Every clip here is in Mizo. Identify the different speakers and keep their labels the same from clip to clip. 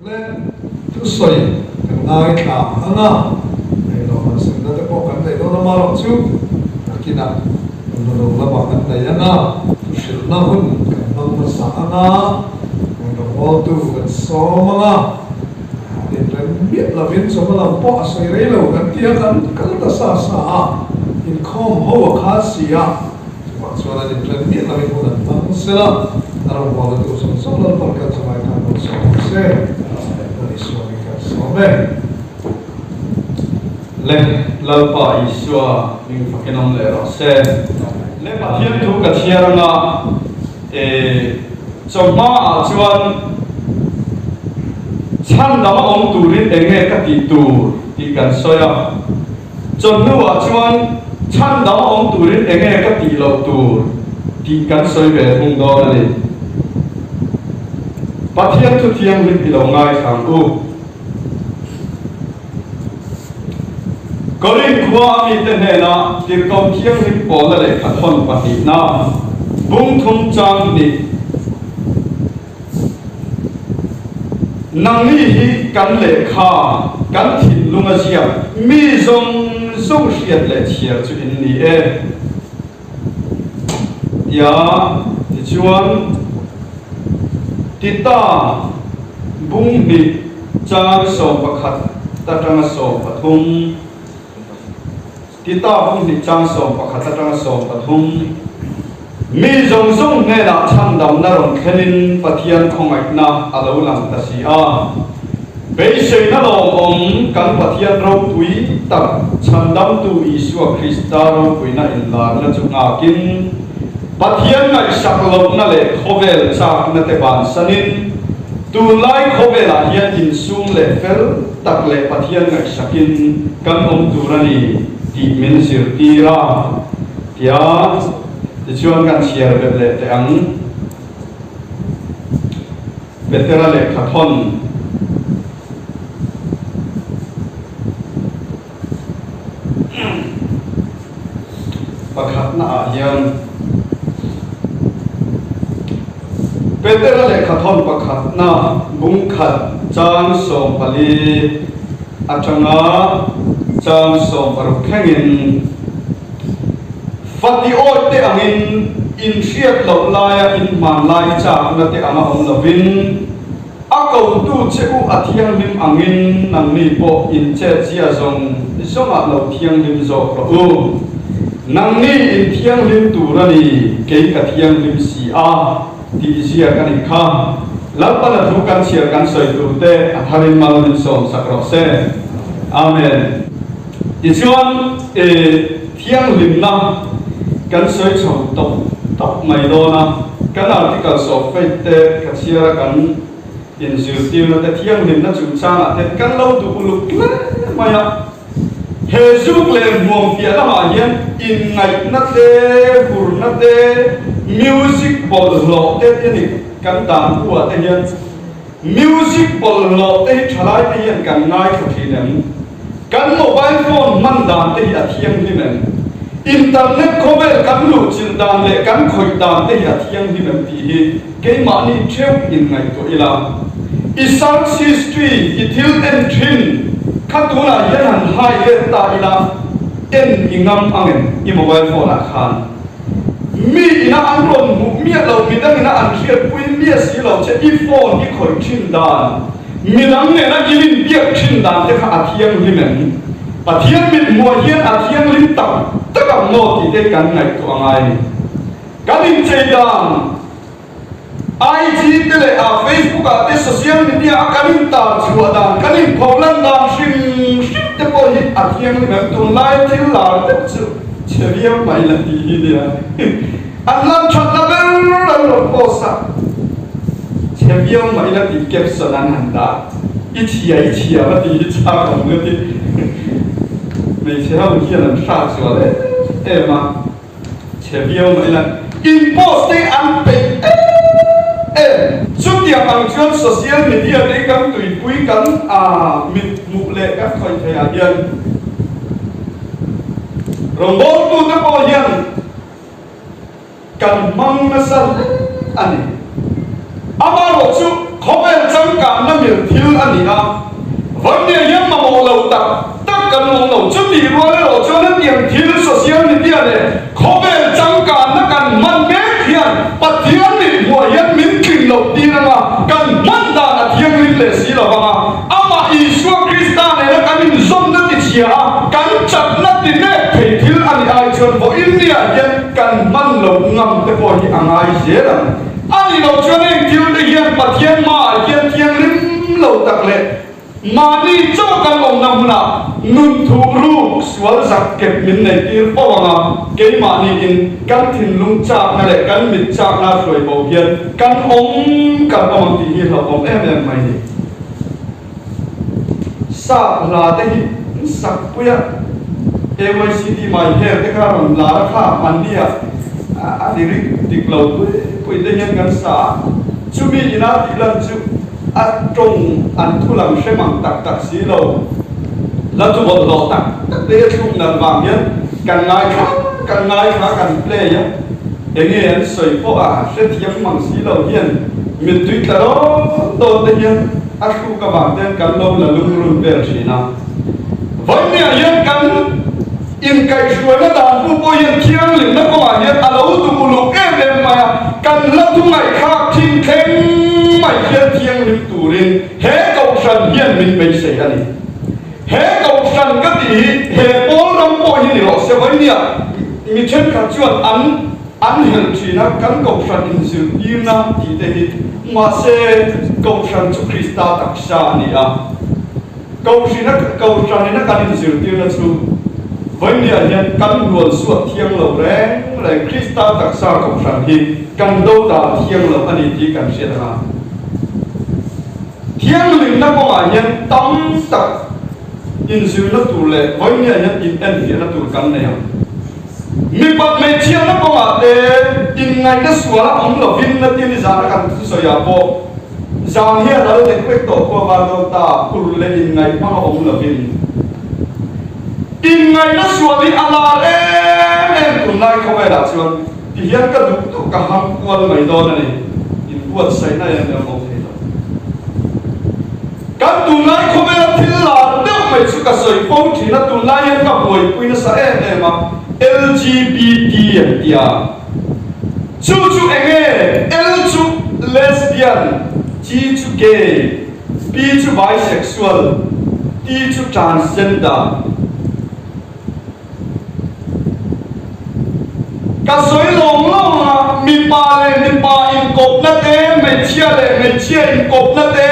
Speaker 1: Le thusawi kan ngaithla ang a, ngaihloh han semna te pawh kan nei dawn a, amaherawh chu nakinah kan hnathawk lamah kan nei ang a, thuhrilhna hun kan hmang hmasa ang a, ngaihloh ngawltu kan sawm ang a, an inrem miah lovin chawhma lam pawh a sawi rei lo kan ti a, kan kal ta sa sa a, inkhawm ho a kha si a. Chuvang chuan an inren miah lovin hun an hmang sel a, a rawngbawlna tur zawng zawng Lalpan kan chawlai khan rawn sawm ang se. Lal Isua min kan sawm e.
Speaker 2: Le Lalpa Isua min fakin awm leh rawh se. Le Pathian thu ka chhiar anga e chawhma ah chuan chhandam a awm turin eng nge ka tih tur tih kan sawi a. Chawhnuah chuan chhan dang awm turin enge ka tih loh tur tih kan sawi ve thung dawn a ni. Pathian thu thianghlim hi lo ngaithla ang u. Korinth khua a mite hnena tirhkoh thianghlim pawlna lehkha thawn pahnihna bung thum chang hnih. Nangni hi kan lehkha, kan thinlung a ziak mi zawng zawng hriat leh chhiar chu in ni e. Tia tichuan Tita bung hnih chang 11 atanga 13, Tita bung hnih chang 11 atanga 13, Mi zawng zawng hnenah chhandamna rawn thlenin Pathian khawngaihna a lo lang ta si a. Beiseina lawmawm kan Pathian ropui tak chhandamtu Isua Krista ropuina inlarna chu nghakin, Pathian ngaihsak lohna leh khawvel chakna te bansanin, tunlai khawvelah hian insum leh fel tak leh Pathian ngaihsakin kan awm tur a ni tih min zirtir a. Tia, tichuan kan chhiar belh leh teh ang. Petera lehkha thawn. Pakhatna ah hian Petera lehkha thawn pakhatna bung khat chang 14 atanga chang 16 thlengin Fati awih te angin inhriat loh laia inhmanlai chakna te anga awm lovin, a kotu che u a thianghlim angin nangni pawh inchetzia zawng zawngah lo thianghlim zawk rawh u. Nangni inthianghlim tur a ni, kei ka thianghlim si a, tih zia ka nih kha. Lalpana thu kan chhiar kan sawi tur te a tharin mal min sawmsak rawh se. Amen. Tichuan, e, thianghlimna kan sawi chho tawp tawp mai dawn a, kan Articles of Faith te ka chhiar a kan inzirtirna te thianghlimna chungchangah te kan lo duh uluk hle mai a. He zuk leh hmuam piah lamah hian inngaihna te, hurna te, music bawlhhlawh te te ni kan dan hu ah te hian music bawlhhlawh te hi thalai te hian kan ngaithla thin em? Kan mobile phone hman dan te hi a thianghlim em? Internet khawvel kan luhchilh dan leh kan khawih dan te hi a thianghlim em tih hi keimahni theuh in ngaihtuah ila. I search history, i thil en thin kha tunah hian han hai let ta ila en i ngam ang em i mobile phone ah khan? Mi ina an rawn hmuh miah lo, midang ina an hriatpui miah si lo che i phone i khawih thin dan Midang nena in inbiak thin dan te kha a thianghlim em? Pathian mithmuah hian a thianghlim tak tak ang maw tih te kan ngaihtuah a ngai a ni. Kan inchei dan IG te leh a Facebook ah te social media a kan intar chhuah dan, kan inpholan dan hrim hrim te pawh hi a thianghlim em? Tunlai thil lar deuh chu chhe viau mai la tih hi nia. An lam thatna ber an rawn post a, chhe viau mai la tih caption an han dah, i chhia i chhia va tih hi chak awm ka ti. Hmeichhe ho hian an hrat zual em em a, chhe viau mai la in post te an peih em em. Chutiang ang chuan social media te hi kan tuipui kan mit hmuh leh kan khawih theih ah hian rawngbawltute pawh hian Kan hmang nasa hle a ni. Amaherawh chu Khawvel changkanna mil thil a ni a, Vawimnia hian mamawh lo tak tak kan awm lo. Chutih rual erawh chuan hetiang thil social media leh khawvel changkanna kan hman mek hian Pathian mithmuah hian min tling loh tir anga kan hman dan a thianghlim leh si lo vang a, amah Isua Krista nena kan inzawnna tichhia a, kan chakna ti mek thei thil a nih ai chuan vawiinniah hian kan hman loh ngam te pawh hi a ngai zel ang. A nih loh chuan heng thil te hian Pathian hmaah hian thianghlim lo tak leh mahni chaw kan awmna hmunah nun thuh ruk sual zak kep min nei tir fo ang a, keimahniin kan thinlung chakna leh kan mit chakna hruai bo hian kan awm kan awm ang tih hi hlauhawm em em mai ni. Sap hla te hi an sak pui a, AYCD my hair te kha rawn lar a kha hmanni ah a lyric dik lo pui pui te hian kan sa a, chumi ina tih lan chu a tawng an thu lam hre mang tak tak si lo, la thu bawlhhlawh tak tak te a thluk nalh vang hian kan ngaithla kan ngaithla kan play a, enge an sawi pawh a hrethiam mang si lo hian mittui tla dawn dawn te hian A thluk avang ten kan lo la lungrun vel thin a. Vawinia hian kan inkaihhruaina dan pu pawh hian thianghlimna kawngah hian a lo duh uluk em em mai a, kan la thu ngaihthlak thin thleng mai hian thianghlim turin he kohhran hian min beisei a ni. He kohhran ka tih hi he pawl ram pawh hi ni rawh se, vawinia mi thenkhat chuan an An helh thin a, kan kohhran inzirtirna tih te hi. Mahse, kohhran chu Krista taksa a ni a. Kohhrina, kohhranina kan inzirtirna chu vawinia hian kan hnual suat thiang lo reng reng Krista taksa kohhran hi kan do dan thiang lo a ni tih kan hriat ang a. Thianghlimna kawngah hian tam tak inzirna tur leh vawinia hian inenfiahna tur kan nei ang. Mipat hmeichhiatna kawngah te inngaihna sual a awm lovin na tin zana kan thusawiah pawh zan hi a ral lek lek tawh khua var dawn ta ur leh inngaih hmang a awm lovin inngaihna sual hi a lar em em tunlai khawvelah chuan tihian ka duh duh ka ham kual mai dawn a ni inbuatsaihna em em awm thei lo. Kan tunlai khawvela thil lar deuh mai chu ka sawi fo thin a, tunlai hian ka buaipui nasa em em a, LGBT an ti a. Chu chu eng nge? L chu lesbian, G chu gay, B chu bisexual, T chu transgender. Ka sawi lawng lawng a, mipa leh mipa inkawpna te, hmeichhia leh hmeichhia inkawpna te,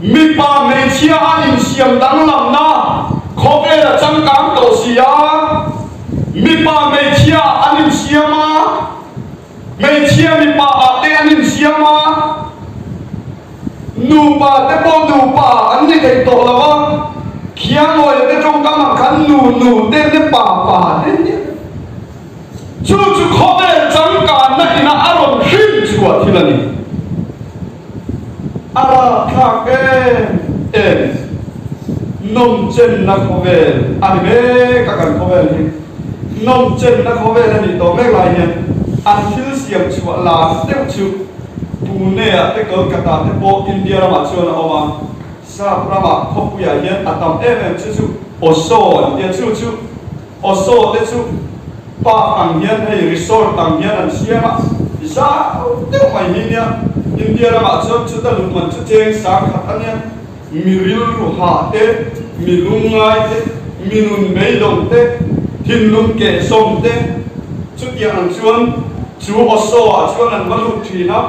Speaker 2: mipa hmeichhia a insiam danglamna khawvel a changkang tawh si a, mipa hmeichhia an insiam a, hmeichhia mipa ah te an insiam a, Nupa te pawh nupa an ni thei tawh lo a, Khiangawia te tawngkam ah khan nu nu te te pa pa te nia. Chu chu khawvel changkanna ina a rawn hrim chhuah thil a ni. A rapthlak em em nawmchenna khawvel a ni mek a kan khawvel hi. Nawmchenna khawvel a nih tawh mek lai hian an thil siam chhuah lar deuh chu Pune-ah te Kolkata te pawh India ramah chuan a awm a, Sap ramah khawpuiah hian a tam em em chu chu Osho an tia chu chu Osho te chu park ang hian hei resort ang hian an siam a, zau deuh mai hi nia India ramah chuan chuta luhman chu cheng sang khat a nia. Mi rilru hah te, mi lungngai te, mi nun beidawng te, thinlung kehsawm te, chutiang ang chuan chu Osho-ah chuan an va lut thin a,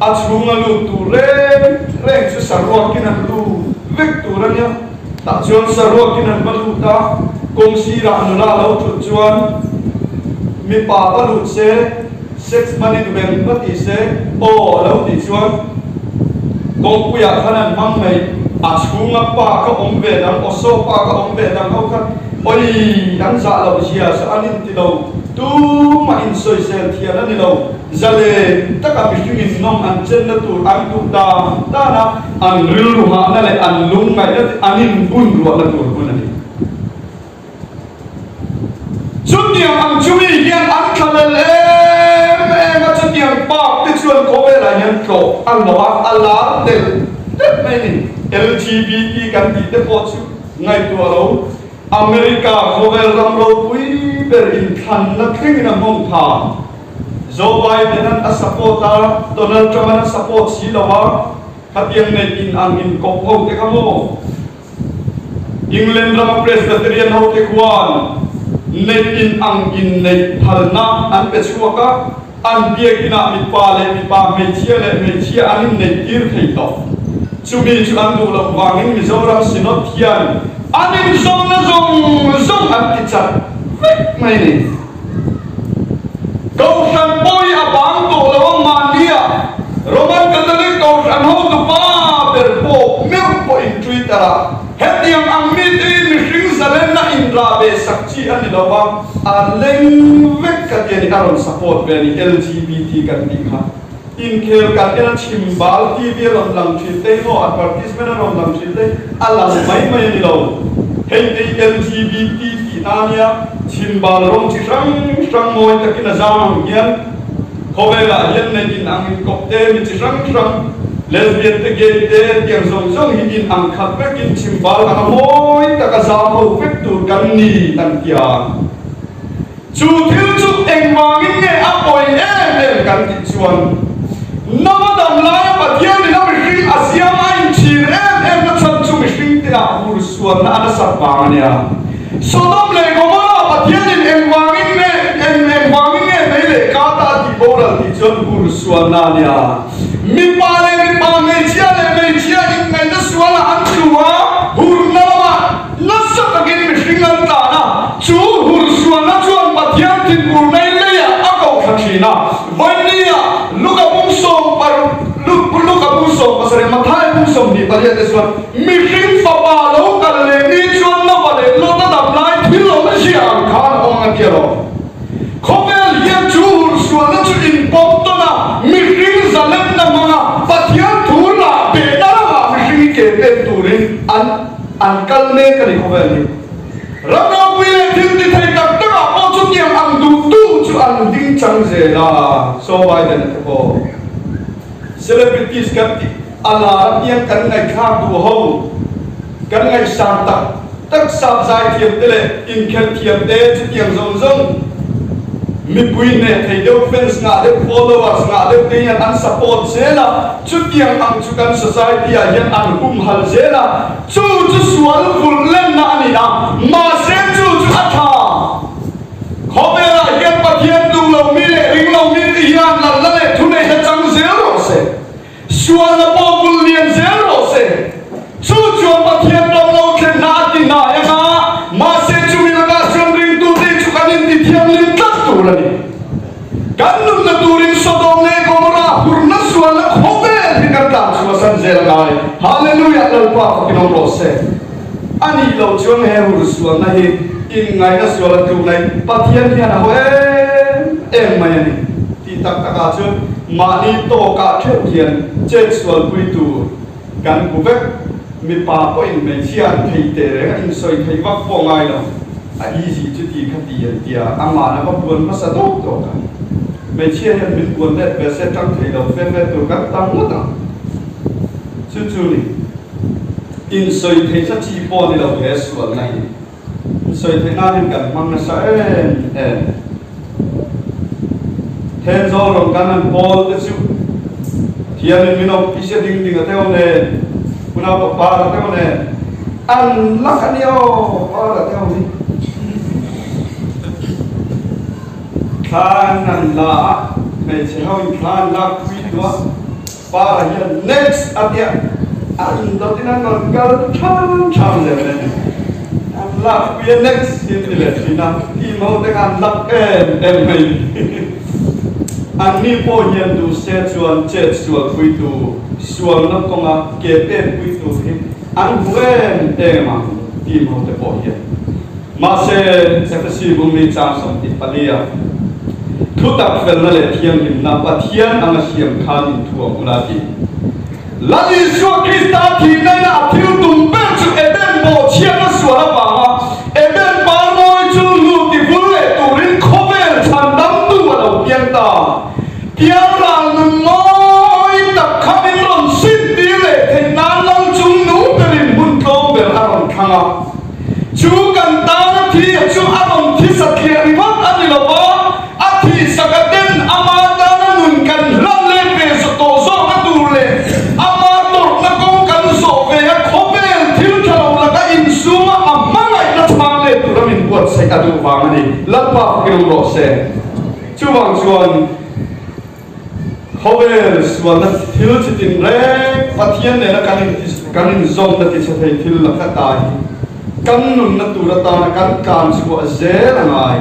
Speaker 2: a chhunga lut tur reng reng chu saruakin an lut vek tur a nia. Tah chuan saruakin an va lut a, kawng sirah nula a lo thut chuan mipa va lut se, Sex hmanin reng va ti se aw a lo tih chuan kawngpuiah khan an hmang mai, a chhunga pa ka awm ve dang aw saw pa ka awm ve dang ho khan awi an zah loh zia sa an inti lo, tumah insawisel thian a ni lo, zalen taka mihringin nawm an chenna tur an duh dan dan a, an rilru hahna leh an lungngaihna te an inbun ruahna tur hun a ni. Chutiang ang chu mi hian an thlalel em em a, chutiang. Hetiang park te chuan khawvelah hian tlawh a hlawh a, a lar telh telh mai a ni. LGBT kan tih te pawh chu ngaihtuah lo. America khawvel ram ropui ber inthlanna thlengin a hmawng tha. Joe Biden-a'n a support a, Donald Trump-a'n a support si lo a, khatiang neih in ang inkawp ho te kha maw? England rama Presbyterian hote khuan neih in ang inneih phalna an pe chhuak a, an biakinah mipa leh mipa, hmeichhia leh hmeichhia an inneih tir thei tawh. Chumi chu an duh loh vangin Mizoram Synod hian an inzawmna zawng zawng an ti chat vek mai ni. Kohhran pawi a bang tawh lo a mahnia Roman Catholic Kohhran hotupa ber pawh meuh pawhin Twitter ah hetiang ang mite hi mihring zalenna inrah ve sak chi a ni lo va, a leng vek ka ti a ni, a rawn support ve a ni LGBT kan tih kha. Inkhel kan en a chim bal TV a rawn lang thin te hi maw advertisement a rawn lang thin te hi a lang mai mai a ni lo. Hei te hi LGBT tih na a nia, chim bal rawng chi hrang hrang mawi takin a zam ang hian khawvelah hian nei in ang inkawp te mi chi hrang hrang lesbian te gay te tiang zawng zawng hi in ang khat vekin chim bal anga mawi taka zam ho vek tur kan ni an tia. Chu thil chu engvangin nge a pawi em em kan tih chuan, Nova dam laia Pathian in a mihring a siam a inchhir em em na chhan chu mihring te ah hur sualna a nasat vang a nia. Sodom leh Gomorrah Pathian in engvangin nge engvangin nge mei leh kata a tih boral tih chuan hur sualna a nia. Mipa leh mipa, hmeichhia leh hmeichhia inngaihna sualah an tlu a, hurna lamah nasa takin mihring an tlan a, chu hursualna chuan Pathian thinurna in leiah a ko thla thin a. Vawinia Luka bung 60 Luka bung 17 Matthai bung 24 te chuan mihring fapa lo kal leh ni chuan Nova leh Lota dam lai thil awm zia ang khan a awm a ti alawm. Khawvel hian chu hursualna chu inpawm tawn a, mihring zalenna hmanga Pathian thu lah behna ramah mihring i ke pen turin an an kal mek a ni khawvel hi. Ram ropui leh thil ti thei tak takah pawh chutiang ang duhtu chu an ding chang zel a, Joe Biden a te pawh celebrities kan tih a lar apiang kan ngaihthlak duh ho, kan ngaihsan tak tak sap zaithiam te leh inkhelh thiam te chutiang zawng zawng mipui hneh thei deuh fans ngah deuh followers ngah deuh te hian an support zel a, chutiang ang chu kan society ah hian an humhal zel a, chu chu sual vulh lenna a ni a, mahse chu chu a tha. Khawvelah hian Pathian duh lo mi leh ring lo mi te hian lalna leh thuneihna chang zel rawh se. Sualna pawh bul lian zel rawh se. Chu chuan Pathian ram lo thlen hna a ti hnai ang a, mahse chumi lakah chuan ringtute chu kan intithianghlim tlat tur a ni. Kan nunna turin Sodom leh Gomorrah hurna sualna khawvel hi kan tlan chhuahsan zel a ngai. Hallelujah! Lalpa fakin awm rawh se. A nih loh chuan he hur sualna hi inngaihna sual a tluk lai Pathian hian a haw em em mai a ni. Tih tak takah chuan mahni tawkah theuh hian chet sualpui tur kan hmu vek. Mipa pawhin hmeichhia an thei teh reng a, insawi theih vak pawh ngai lo. A easy chu ti kha ti an tia, amahna va buan hmasa dawk dawk a. Hmeichhia hian min buan let ve se tang thei lo fe fe tur kan tam ngawt ang. Chu chu ni. Insawi theihna chi pawh ni lo he sualna hi. Insawi theih nan hian kan hmang nasa em em. Thenzawl rawn kan han pawl te chu Pathianin min awm pise ding ding a teuh nen, unau pa par a teuh nen, an lak a nia aw par a teuh hi. Thla an han la a, hmeichhe ho in thla an lak pui duh a. Para hian next a tia a indawtin an rawn kal ṭham ṭham leh mai a ni. An lak pui a next hi an ti leh ṭhin a, team ho te kha an lak em em mai a ni. Anni pawh hian duh se chuan chet sual puitu, sualna kawnga ke pek puitu hi an hmu em em ang team ho te pawh hian. Mahse, Efesi bungli chang 24 ah thutak felna leh thianghlimna Pathian anga siam khan inthuam ula ti. Lal Isua Krista thihna ina a thil tum ber chu Eden bawhchhiatna sual avanga Eden parmawi chu nu tivul leh turin khawvel chhandamtu a lo piang ta. Piang. Chu kan tana thi a chu a rawn thi satliah ringawt a ni lo va, a thih sak a ten ama tana nun kan hlan let ve tawh zawkna tur leh ama tawrhna kawng kan zawh ve a khawvel thil tha lo laka insuma a hmangaihna chhang let tura min buatsaih a duh vang a ni. Lalpa fakin awm rawh se. Chuvang chuan. Khawvel sualna thil chi tin reng Pathian nena kan kan inzawmna tichhe thei thil laka ta hi kan nunna tur atana kan tlan chhuah zel a ngai.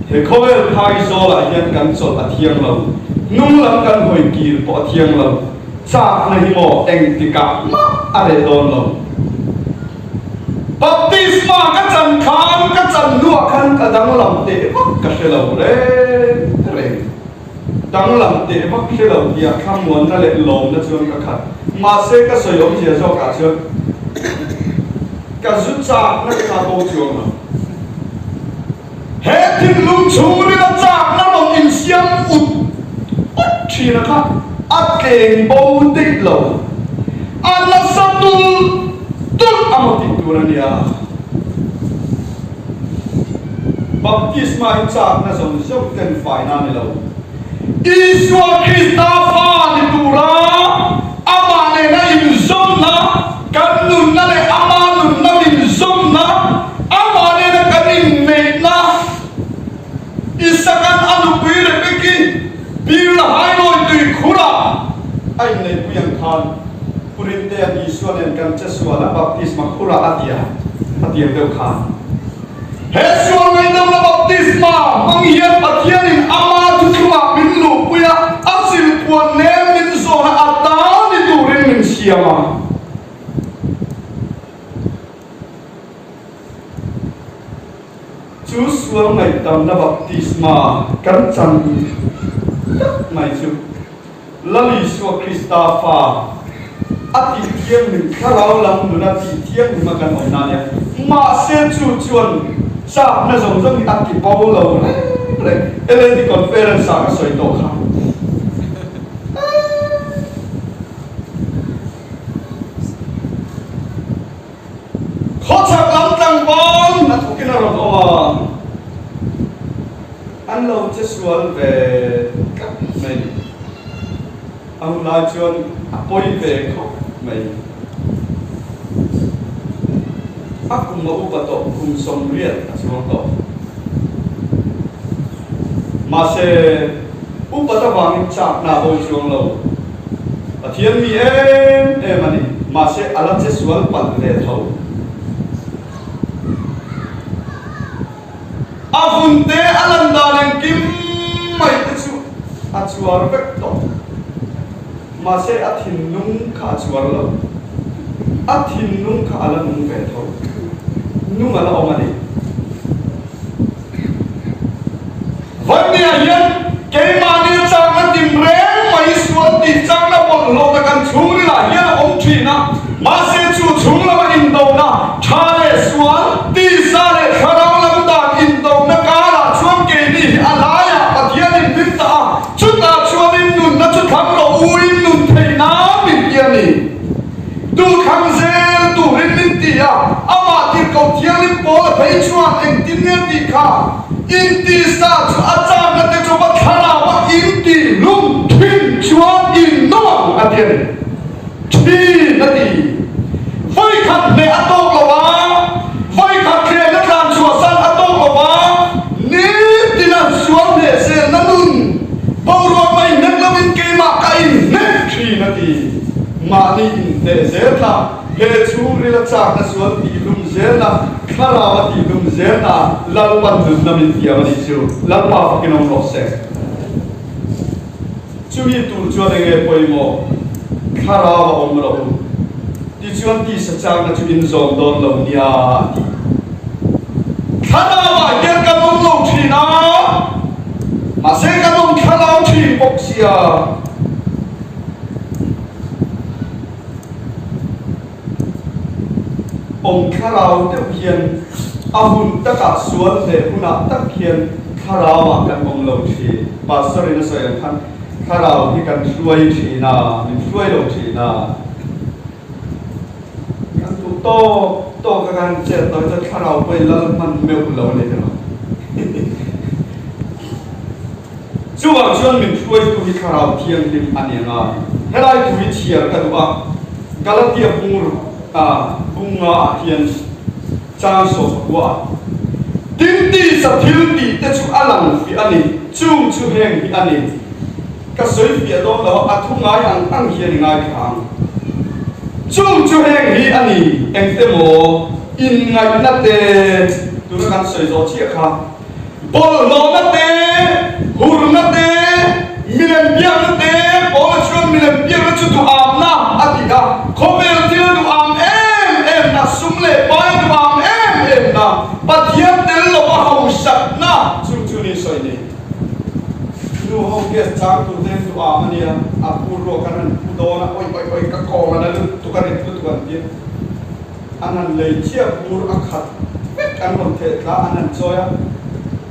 Speaker 2: He khawvel phai zawlah hian kan chawlh a thiang lo, hnung lam kan hawi kir pawh a thiang lo, chakna hi maw engtikah mah a reh dawn lo. Baptisma ka chan khan ka chan hnuah khan ka danglam teh vak ka hre lo reng reng. Danglam teh vak hre lo tia thlamuanna leh lawmna chuan ka khat. Mahse ka sawi awmzia zawkah chuan ka zu chakna te kha bo chuang lo. He thinlung chhungrila chakna rawn insiam ut ut thin a kha a tleng bo daih lo. A nasa tul tulh a maw tih tur a nia. Baptisma hi chakna zawng zawng ten faina a ni lo. Isua Krista fa ni tura amah nena inzawmna, kan nunna leh ama nunna minzawmna, amah nena kan inneihna, Isakan a nupui Rebeki bir la hainawi tui khurah a inneihpui ang khan Pu Rintea'n Isua nen kan che sual a baptisma khurah a tia a tiang deuh khan. He sual ngaihdamna baptisma hmang hian Pathianin ama thuthlungah min luhpui a, a silpuan nen min zawn a, a ta ni turin min siam a. Chu sual ngaihdamna baptisma kan chan tak mai chu Lal Isua Krista fa a tih thianghlim thlarau lam nuna tih thianghlim a kan awm na nia. Mahse chu chuan chakna zawng zawng hi a ti bo lo reng reng. LAD conference ah ka sawi tawh kha. Khawchhak lam tlangval hnathawkin a rawn awm a, an lo che sual ve tlat mai. A hun lai chuan a pawi ve khawp mai. A kum a upa tawh kum 80 a chuang tawh. Mahse, upat avangin chakna a bo chuang lo. Pathian mi em em a ni, mahse a la che sual palh ve tho. A vun te a lan dan engkim mai te chu a chuar vek tawh, mahse a thinlung kha a chuar lo. A thinlung kha a la nung ve tho, nung a la awm a ni. Vannia hian keimahni chakna tin reng mai sual tih chakna bawlhhlawhna kan chhungrilah hian a awm thin a, mahse chu chhung lama indona, tha leh sual, tisa leh thlarau lam dan indona karah chuan keini hi a laiah Pathianin min dah a, chutah chuanin nunna chu thlang rawh u in nun theih nan min ti a ni. Duhthlang zel turin min ti a, amah tirhkoh thianghlim pawl a phei chuan engtin nge tih kha intisa chu a chakna te chu va thlarau a inti lum thin chuan in nawm ang a ti a ni. Thin a ti. Vawikhat hneh a tawk lo a, vawikhat thlenna tlan chhuah san a tawk lo a, nitin an sual hneh selna nun boruak mai hnek lovin keimah ka inhnek thin a ti. Mahni inhneh zel tla, he chhungril a chakna sual tihlum zelna, thlarau a tihlum zelna Lalpan nunna min tiam a nih chu Lalpa fakin awm rawh se. Chumi tur chuan enge pawimawh? Thlarau a awm loh u. Tichuan tisa chakna chu in zawm dawn lo nia a ti. Thlarau ah hian kan awm lo thin a, mahse kan awm thlarau thin bawk sia. Awm thlarau deuh hian a hun takah sual hle hunah tak hian thlarauah kan awm lo thin. Pastor in a sawi ang khan thlarau hi kan hruai thin a, min hruai lo thin a. Kan duh. tawk tawk a kan chet tawh hi chuan thlarau pawh hi lal hman meuh lo a ni tiraw. Chuvang chuan min hruaitu hi thlarau thianghlim a ni anga helai thu hi chhiar ka duh a, Galatia bung bunga ah hian chang sawpakua ah tin tisa thil tih te chu a lang fiah a ni, chung chu heng hi a ni. Ka sawi fiah dawn lo a, a thu ngai ang ang hian i ngaithla ang. Chung chu heng hi a ni, engte maw inngaihna te, tuna kan sawi zawh chiah kha. Bawlhhlawhna te, hurna te, milem biakna te, Paula chuan milem biakna chu duhamna a ti a, khawvel thil duham em emna, sum leh pai duham em emna, Pathian tel lova hausakna chu chu ni sawi nei. Nu ho gas chang tur te duham a nia, a phur ruak an han phu dawn a, oi oi oi ka kawng a la lutuk a rit lutuk an ti a. An han lei chiah bur a khat vek an rawn theh tla an han chawi a,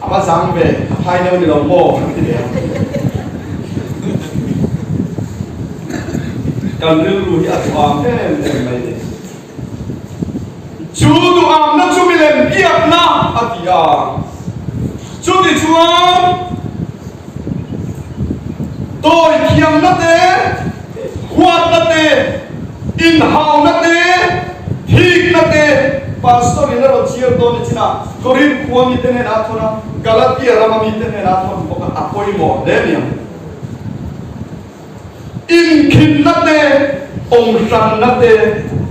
Speaker 2: a va zang ve, a phai deuh ni lo maw an ti ve ang. Kan rilru hi a duham em em mai ni. Chu duhamna chu milem biakna a ti a, chutichuan Dawi thiamna te, huatna te, inhauna te, thikna te, Pastor in a rawn chhiar dawn ni chin a, Korinth khua mite hnenah a thawn a, Galatia rama mite hnenah a thawn bawk a, a pawimawh hle ni ang. Inkhinna te, awmhranna te,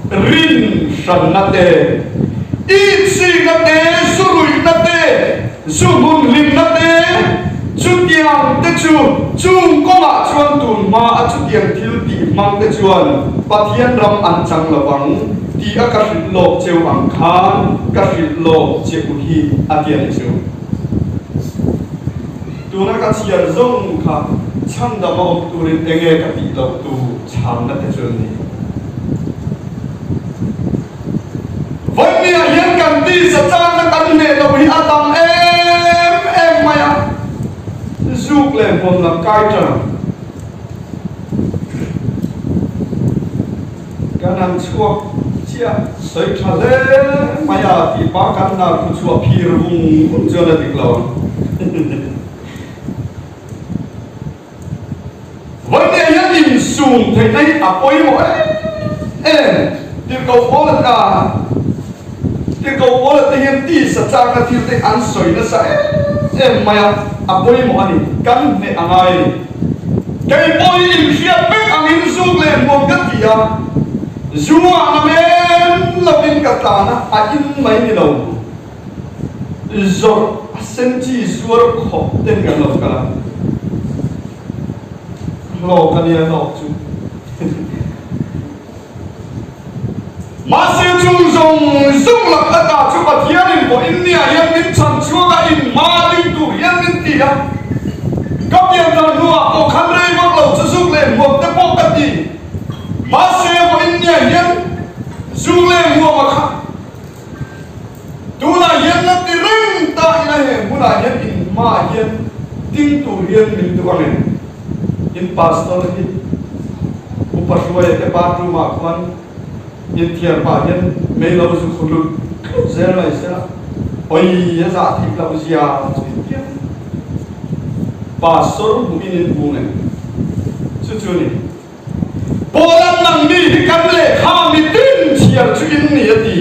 Speaker 2: rinhranna te, itsikna te, zuruihna te, zu hmunhlimna te, chutiang te chu chung kawngah chuan tun hma a chutiang thil tih hmang te chuan Pathian ram an chang lo vang tih a ka hrilh lawk cheu ang khan ka hrilh lawk che u hi a ti a ni chu. Tuna ka chhiar zawng kha chhandam a awm turin enge ka tih loh tu chhamna te chu an ni. Vawinia hian kan tisa changna kan hneh loh hi a tam em em mai a, zuk leh hmuam lam kai ṭan ang. Kan han chhuak chiah sawi ṭha hle mai a tih pa kan hnar khu chhuah phir vung vung chuan a dik lo ang. Vawinia hian insum theihna hi a pawimawh em em. Tirhkoh Paula ta Tirhkoh Paula te hian tisa chakna thil te an sawi nasa em em mai a, a pawimawh a ni, kan hneh a ngai a ni. Kei pawh hi inhriat vek angin zuk leh hmuam ka ti a, zu ah na men lovin ka tlan a, a in mai ni lo. Zawrh a sen chi zuar khawp ten kan lo kal a, hlawk a nia hlawk chu. Mahse chung zawng zawng lak ata chu Pathianin pawh India hian min chhan chhuak a, in hma ding tur hian min ti a. Ka pianthar hnuah pawh khan rei vak lo chu zuk leh hmuam te pawh ka ti. Mahse pawh India hian zuk leh hmuam a kha. Tunah hian la ti reng ta ila he hmunah hian in hmaah hian ding tur hian min duh ang em? In pastor hi upa hruaia te bathroom ah khuan inthiar pah hian mei lo zu khu lut tlut zel mai sela oi a zah theih loh zia chu in piang. Pastor hmuh in in hmu ngei chu chu ni. Poland nang mi hi kan lehkha mitin chhiar chu in ni a ti.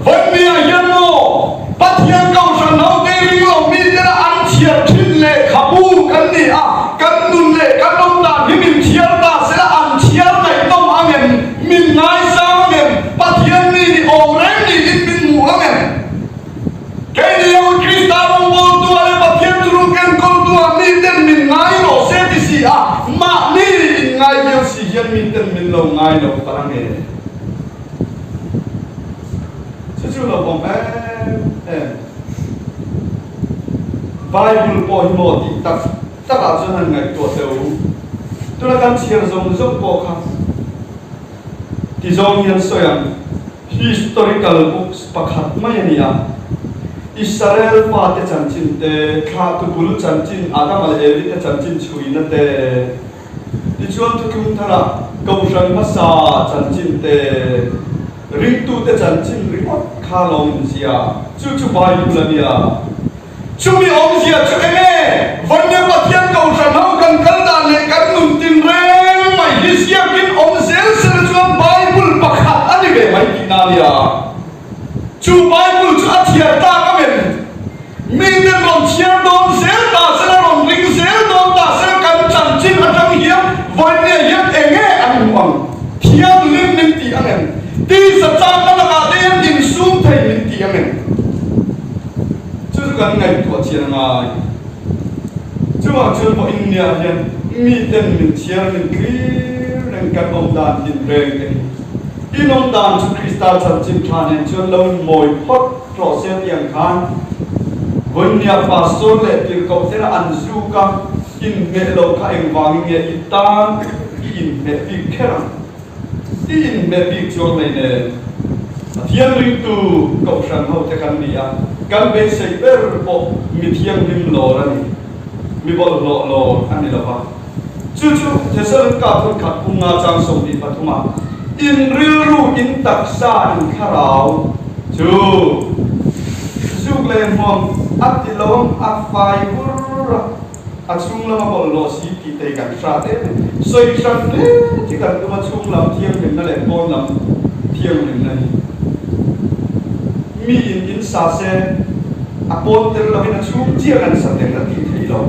Speaker 2: Vawinia hian maw Pathian Kohhran hote ring lo mi tena an chhiar thin lehkhabu kan ni a, kan nun leh kan awm dan hi min chhiar ta sela an chhiar ngaihnawm ang em, min ngaisang ang em, Pathian mi ni awm reng niin min hmu ang em? Keini ho Krista rawngbawltu leh Pathian thuruk enkawltu ah miten min ngai rawh se ti si a, mahni in ngai viau si hian miten min lo ngai lo palh ang e. Chu chu lo awm em em. Bible pawh hi maw tih tak tak ah chuan han ngaihtuah teh u. Tuna kan chhiar zawng zawng pawh kha ti zawng hian sawi ang. Historical books pakhat mai a ni a. Israel fate chanchin te, thlahtu bul chanchin, Adama leh Evi te chanchin chhuina te, tichuan Thuthlung Thara Kohhran hmasa chanchin te. Ringtute chanchin ringawt kha lo awmzia chu chu Bible a nia. Chumi awmzia chu eng nge? Vawimia Pathian Kohhran ho kan kal dan leh kan nun tin reng mai hi ziakin awm zel sela chuan Bible pakhat a ni ve mai tihna a nia. Chu Bible chu a thiar tak a men. Mite rawn chhiar dawn zel ta sela, rawn ring zel dawn ta sela kan chanchin atang hian vawinia hian eng nge an hmuh ang? Thianghlim min ti ang em? Tisa chakna lakah te hian insum thei min ti ang em? Chu chu kan ngaihtuah chian a ngai. Chuvang chuan pawh India hian miten min chhiar min thlir reng kan awm dan tin reng te hi. In awm dan chu Krista chanchin tha nen chuan lo in mawi phawt. Tlawh se tiang khan Vawimnia pastor leh tirhkoh tena an zuk a, inhmeh lo kha engvangin nge i tan i inhmeh bik kher ang? I inhmeh bik chuang nei nen Pathian ringtu kohhran ho te kan ni a, kan beisei ber pawh mi thianghlim lawr a ni, mi bawlhhlawh lawr a ni lo va. Chu chu Thesalonika phun khat pum nga chang 23 ah, In rilru, in taksa, in thlarau chu zuk leh hmuam a ti lo ang, a fai vur a, a chhung lama bawlhhlawh si tih te hi kan hrat em em. Sawi hran hle chi kan tum a, chhung lam thianghlimna leh pawn lam thianghlimna hi mi in in sa se a pawn tel lovin a chhung chiah kan sa tel a tih theih lo.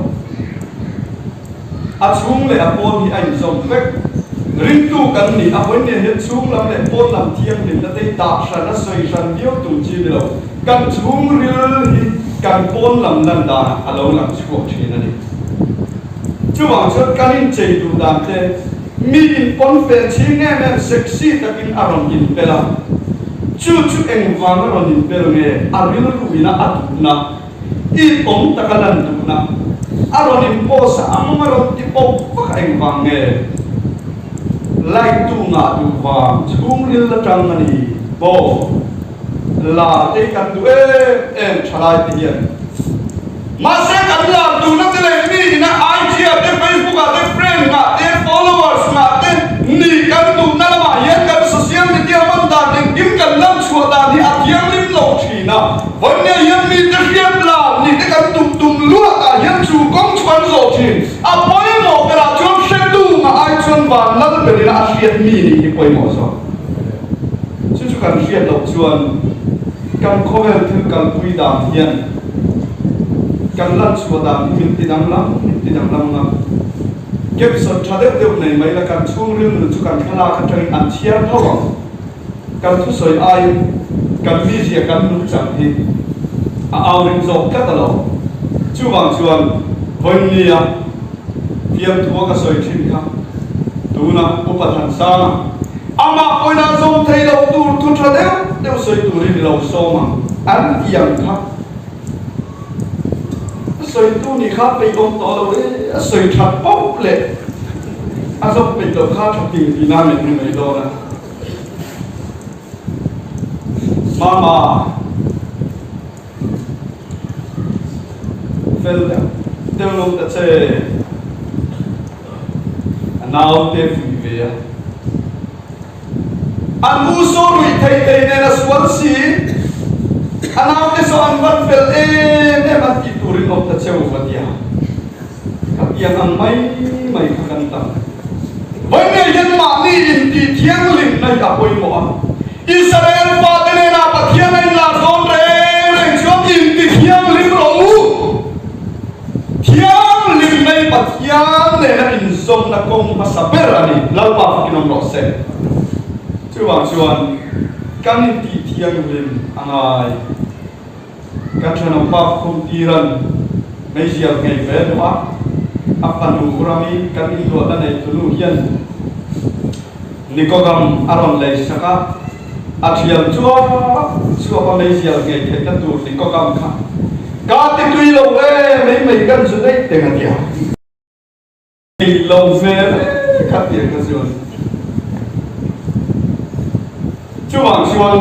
Speaker 2: A chhung leh a pawn hi a inzawm vek. Ringtu kan nih a hawi nen hian chhung lam leh pawn lam thianghlimna te hi dah hran a sawi hran viau tum chi ni lo. Kan chhung ril hi kan pawn lam lan danah a lo lang chhuak thin a ni. Chuvang chuan kan inchei duh dan te mi inpawn fel ching em em sexy takin a rawn inpel a. Chu chu engvang a rawn inpel nge a rilruina a duhna I awm taka lan duhna a rawn in post a ang a rawn ti pawp vak a engvang nge like tu ngah duh vang chhungril atang a ni maw lar te hi kan duh em em thalai te hian mahse kan lar duhna te leh mi ina IG ah te Facebook ah te friend ngah te followers ngah te ni kan duhna lamah hian kan social media hman dan engkim kan lan chhuah dan hi a thianghlim lo thin a. Vawimia hian mite hriat lar nih te kan tum tum luat ah hian chu kawng chu kan zawh thin. A pawimawh berah chuan hretu ngah ai chuan van lal berin a hriat mi nih hi pawimawh zawk. Chu chu kan hriat loh chuan kan khawvel thil kalpui dan hian kan lan chhuah dan hi min ti danglam min ti danglam ngam. Caption tha deuh deuh nei mai la kan chhungril nun chu kan thlalak atangin an chhiar tho ang. Kan thusawi aiin kan mizia kan nungchang hi a au ring zawk tlat a lo. Chuvang chuan Vawinia fiamthua ka sawi thin kha tuna Upa Thansanga amah pawhin a zawm thei lo tur thu tha deuh deuh sawi turin i lo sawm ang an ti ang kha. A sawitu nih kha peih awm tawh lo e, a sawi that pauh leh a zawm peih loh kha tha ting tihna min hre mai dawn a. Mama fel deuh deuh lo ta che a naute vui ve a. An u saw ruih thei thei nen a sual si, a naute saw an van fel em em an tih turin awm ta cheu va tia. Ka piang ang mai mai kha kan tam. Vawiin hian mahni intih thianghlimna hi a pawimawh a. Israel fate nena Pathian a inlar dawn reng reng chuan inti thianghlim rawh u. Thianghlim mai Pathian nena inzawmna kawng hmasa ber a ni. Lalpa fakin awm rawh se. Chuvang chuan kan intih thianghlim a ngai. Kan thenawmpa Khumtiran meizial ngei ve duh a, a fanu Rami kan inluahna neitunu hian Nikogam a rawn lei sak a, a thiam chuap chuap a meizial ngei theihna tur Nikogam kha ka ti tui lo e, mei mei kan zu daih teng a tia. Ei lo hmel e kha tiang kha chuan. Chuvang chuan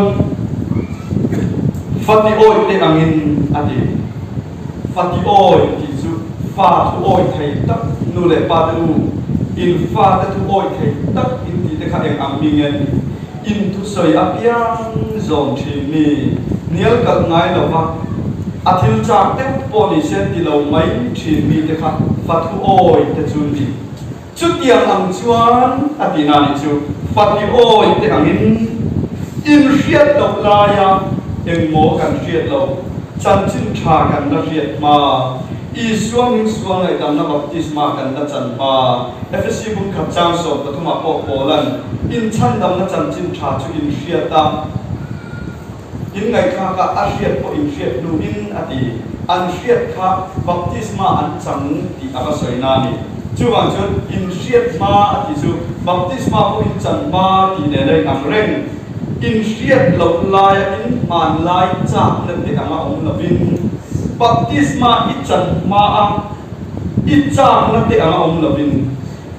Speaker 2: Fati awi te angin a ti. Fati awi tih chu fa thu awi thei tak nu leh pa te u in fa te thu awi thei tak in tih te kha eng ang mi nge an nih? In thusawi apiang zawm thin mi hnial kalh ngai lo va, a thil chak deuh pawh ni se ti lo mai thin mi te kha fa thu awi te chu ni. Chutiang ang chuan a tihna nih chu fati awi te angin in hriat loh laia engmaw kan hriat lo, chanchin tha kan la hriat hma, Isua hming sual ngaihdamna baptisma kan la chan hma, Efesi bung khat chang 13 ah pawh Paulan inchhandamna chanchin tha chu in hriat a, in ngaihthlak a, a hriat pawh in hriat hnuin a ti. An hriat kha baptisma an chang tih a va sawi na a ni. Chuvang chuan in hriat hma a tih chu baptisma pawh in chan hma tih nen a inang reng. In hriat loh laia in hmanlai chakna te anga awm lovin baptisma i chan hma a i chakna te anga awm lovin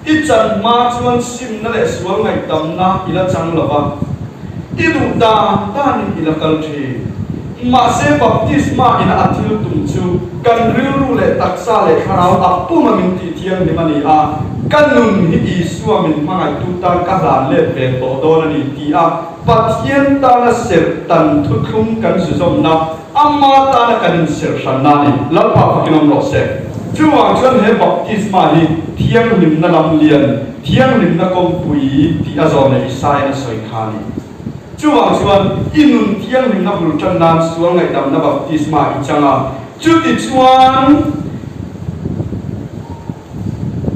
Speaker 2: i chan hma chuan simna leh sual ngaihdamna i la chang lo va, i duh dan danin i la kal thin. Mahse baptisma ina a thil tum chu kan rilru leh taksa leh thlarau a puma min tih thianghlim a ni a, ka nun hi Isua min hmangaihtu tan ka hlan let ve tawh dawn a ni ti a Pathian tana serh tan thuthlung kan zuzawmna, ama tana kan inserh hranna a ni. Lalpa fakin awm rawh se. Chuvang chuan he baptisma hi thianghlimna lam lian, thianghlimna kawngpui tih a zawm leh Isaiah a sawi kha a ni. Chuvang chuan i nun thianghlimna bul tan nan sual ngaihdamna baptisma i chang a, chutichuan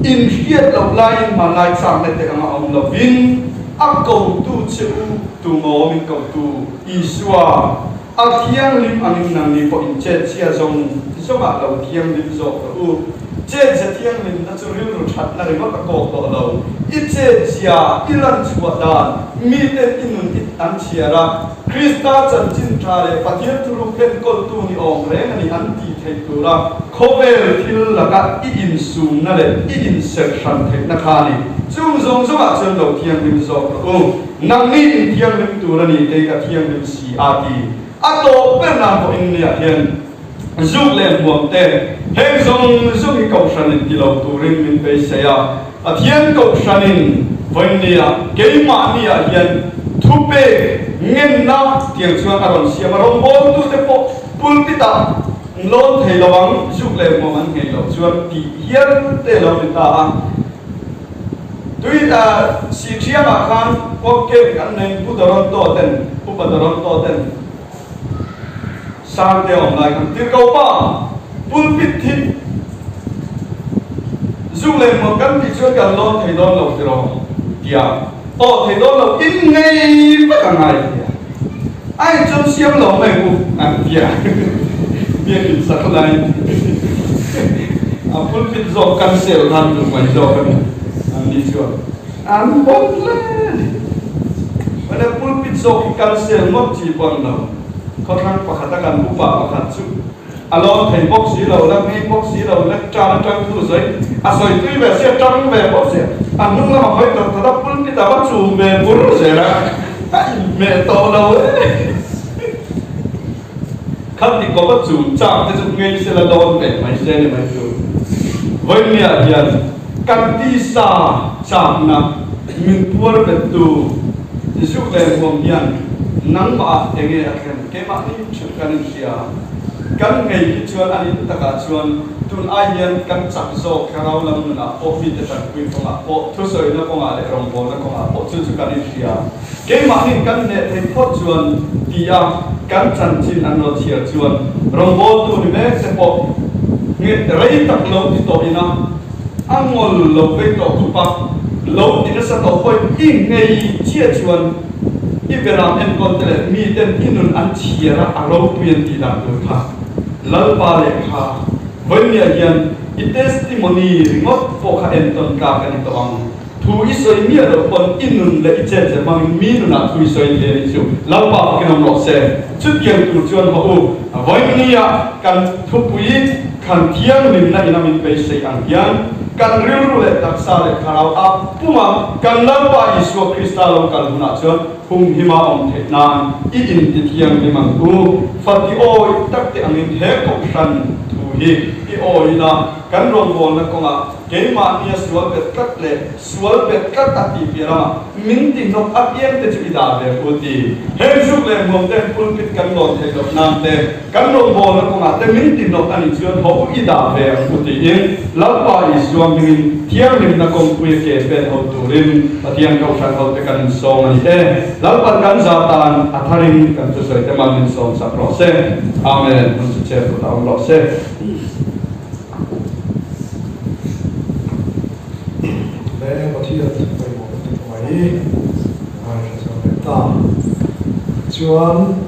Speaker 2: in hriat loh laiin hmanlai chakna te anga awm lovin a kotu che u tumaw min kotu Isua a thianghlim angin nangni pawh in chet chhia zawng zawngah lo thianghlim zawk rawh u. Chet zia thianghlimna chu rilru thatna ringawt a kawk tawh lo. I chet zia, i lan chhuah dan, miten i nun i an chhiar a, Krista chanchin tha leh Pathian thuruk enkawltu ni awm reng a ni an tih theih tura khawvel thil laka i insumna leh i inserh hran theihna kha a ni. Chung zawng zawngah chuan lo thianghlim zawk rawh u. Nangni in thianghlim tur a ni, kei ka thianghlim si a ti. A tawp ber nan pawh in niah hian zuk leh hmuam te, heng zawng zawng hi kohhranin ti lo turin min beisei a. Pathian kohhranin vawinia keimahniah hian thupek ngenna tiang chuan a rawn siam a, rawngbawltute pawh pulpit-ah lawn thei lo ang, zuk leh hmuam an nghei loh chuan tih hial te lo ni ta a. Tui Sihthiangah khan kawngkeng an nei Pu Toronto ten, Upa Toronto ten, Sangte awm lai khan tirhko pa pulpit hi zu leh hmuam kan tih chuan kan lawn thei dawn lo tiraw tia aw thei dawn lo in ngei vek a ngai tia a in chuan siam lo mai u an tia biakin sak lai a pulpit zawk cancel khan duh mai zawk a ni an ni chuan. An bawm hle a ni. Mahse pulpit zawk hi cancel ngawt chi pawh an lo. Khawthlang pakhata kan upa pakhat chu a lawn thei bawk si lo, la nghei bawk si lo, lecture atang thu sawi a sawi tui ve sia, tang ve bawk sia, a hnung lama hawi tawt tawt a pulpit a va chum ve bur zel a, a inhmeh tawh lo e. Khati kawp a chum chak te chu nghei sela dawn ve mai se ni mai chu. Vawinia hian kan tisa chakna min puar bettu zuk leh huam hian nangmah ah enge a thlen keimahni theuh kan inhria. Kan nghei hi chuan a nin takah chuan tun ai hian kan chak zawk thlarau lam nunah pawh mite tanpui kawngah pawh thusawina kawngah leh rawngbawlna kawngah pawh chu chu kan inhria. Keimahnin kan hneh theih phawt chuan ti a kan chanchin an rawn chhiar chuan rawngbawltu ni mek te pawh nge rei tak lo ti tawh ina a ngawl lo vei tawh khawp a, lo ti nasa tawh pawhin i ngei chiah chuan i beram enkawl te leh miten i nun an chhiar a a ropui an tih dan tur kha Lalpa lehkha vawinia hian i testimony ringawt pawh kha entawn tlak a ni tawh ang. Thu i sawi miah loh pawn i nun leh i chet ze hmangin mi nunah thu i sawi thei a nih chu. Lalpa fakin awm rawh se. Chutiang tur chuan haw u, vawinia kan thupui thlan thianghlimna ina min beisei ang hian kan rilru leh taksa leh thlarau a pum a, kan Lalpa Isua Krista lo kal hunah chuan. Humhima awm theih nan i intithianghlim ang u. Fati awi tak te angin he kohhran thu hi i awin a, kan rawngbawlna kawngah keimahnia sual bet tlat leh sual bet tlat a tih piah lamah min tihnawk apiang te chu i dah ve u ti. Heng zuk leh hmuam ten pulpit kan lawn theih loh nan te, Kan rawngbawlna kawngah te min tihnawk a nih chuan haw i dah ve ang u tiin Lalpa Isua hmingin thianghlimna kawngpui a ke pen ho turin Pathian Kohhran hote kan insawm a ni e. Lalpan kan zah tan a tharin kan thusawi te mal min sawm sak rawh se. Amen. Hun chu chhiar kut a awm rawh se.
Speaker 1: Leng Pathian pawimawh lutuk mai ngaithla zo leh ta. Chuan.